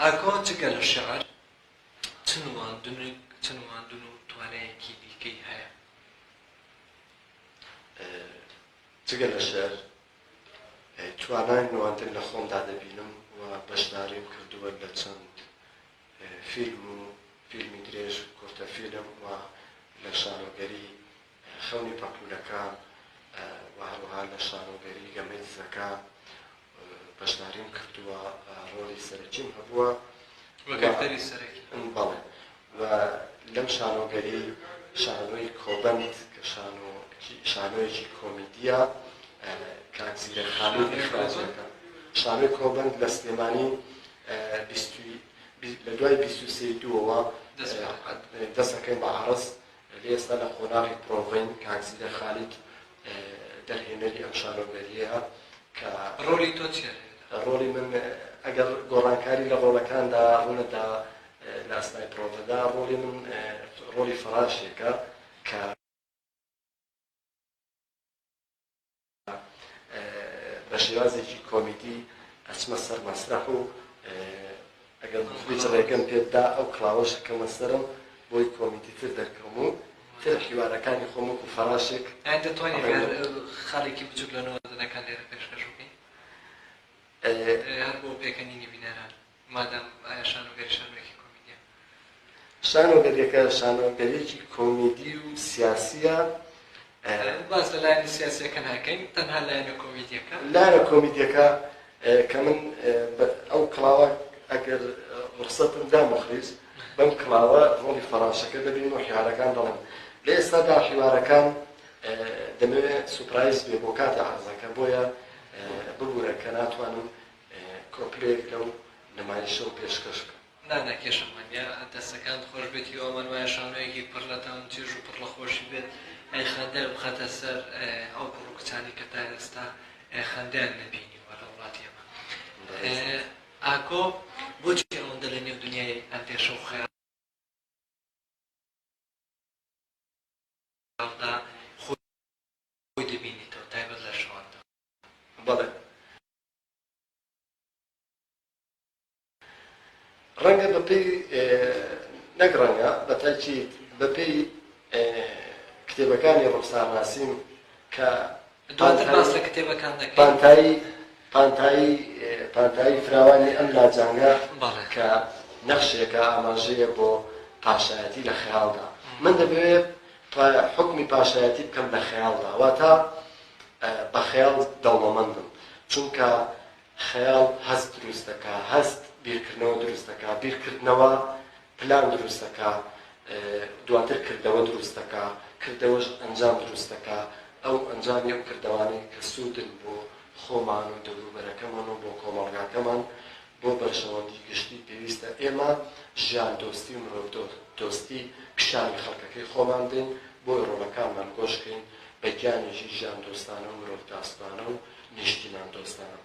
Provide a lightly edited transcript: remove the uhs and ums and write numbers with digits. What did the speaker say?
ئاکۆ جگە لە شیعر چ نواندنێک چ نواندن و توانایەکی دیکەی هەیە؟ جگە لە شیعر توانای نواندن لە خۆمدا دەبینم و بەشداریم کردووە لە چەند فیلم و فیلمی درێژ و کورتە فیلم و لە شانۆگەری خەونی پەپوولەکان و هەروەها لە شانۆگەری گەمەی دزەکان بەشداریم کردووە، ڕۆڵی سەرەکیم هەبووە. وەک ئەکتەری سەرەکی؟ بەڵێ و لەم شانۆگەری شانۆی کۆبەند کە شانۆیەکی کۆمیدیە کاک زیرەک خانی ئیخراجەکە شانۆی کۆبەند لە سلێمانی لە دوای 23 دووەوە دەست دەکەین بە عەڕز لە ئێستا لە قۆناغی پرۆڤەین کاک زیرەک خالید دەرهێنەری ئەم شانۆگەرییە کە ڕۆڵی تۆ چییە لەوێدا؟ ڕۆڵی من ئەگەر گۆڕانکاری لە ڕۆڵەکاندا ڕوونەدا لە ئەسنای پرۆڤەدا ڕۆڵی من ڕۆڵی فەراشێکە کە بە شێوازێکی کۆمیدی ئەچمە سەر مەسرەح و ئەگەر موخلیس ڕێگەم پێبدا ئەو کڵاوەش ئەکەمە سەرم بۆی کۆمیدی تر دەرکەوم و تر حیوارەکانی خۆم وەکو فەراشێک. یانی دەتوانی هەر خاڵێکی بچوک لە نواندنەکان لێرە پێشکەش بکەی؟ هەر بۆ پێکەنینی بینەران مادام ئایا شانۆگەری شانۆیەکی کۆمیدیە؟ شانۆگەریەکە شانۆگەریەکی کۆمیدی و سیاسیە. باس لە لایەنە سیاسیەکە ناکەین تەنها لایەنە کۆمیدیەکە. لایەنە کۆمیدیەکە کە من ئەو کڵاوە ئەگەر ڕوخسەتم دا موخلیس بەم کڵاوە ڕۆڵی فەڕاشەکە دەبینم و حیوارەکان دەڵێم لە ئێستادا حیوارەکان دەمەوێت سوپرایز بێ بۆ کاتی عەرزەکە بۆیە ببورە کە ناتوانم کۆپلەیەک لەو نمایشەوە پێشکەش بکەم. نا نا کێشەمان نیە دەستەکانت خۆش بێت هیوامان وایە شانۆیەکی پڕ لە تام چێژ و پڕ لە خۆشی بێت خەندەیان بخاتە سەر ئەو کوڕ و کچانەی کە تا ئێستا خەندەیان نەبینیوە لە وڵاتی ئێمە ئاکۆ بۆچی ئەوەندە لە نێو دنیای ئەندێشە و خەیاڵدا خۆی دەبینیتەوە تایبەت لە شەواندا؟ بەڵێ. ڕەنگە بەپێی نەک ڕەنگە بە تاکید بەپێی کتێبەکانی ڕوخسارناسیم کە دواتر باس لە کتێبەکان دەکەین. پانتایی پانتایی پانتایی فراوانی ئەم لاجانگە بەڵێ. کە نەخشێکە ئاماژەیە بۆ پاشایەتی لە خەیاڵدا من دەمەوێت حوکمی پاشایەتی بکەم لە خەیاڵدا واتە بە خەیاڵ دەوڵەمەندم چونکە خەیاڵ هەست دروست دەکا، هەست بیرکردنەوە دروست دەکا، بیرکردنەوە پلان دروست دەکا، دواتر کردەوە دروست دەکا، کردەوەش ئەنجام دروست دەکا، ئەو ئەنجامی ئەو کردەوانەی کە سوودن بۆ خۆمان و دەوروبەرەکەمان و بۆ کۆمەڵگاکەمان، بۆ بەرژەوەندی گشتی پێویستە ئێمە ژیاندۆستی و مرۆڤدۆستی پیشانی خەڵکەکەی خۆمان بدەین، بۆی ڕۆڵەکانمان گۆش کەین بە گیانێکی ژیاندۆستانە و مرۆڤداستانە و نیشتیمان دۆستانە.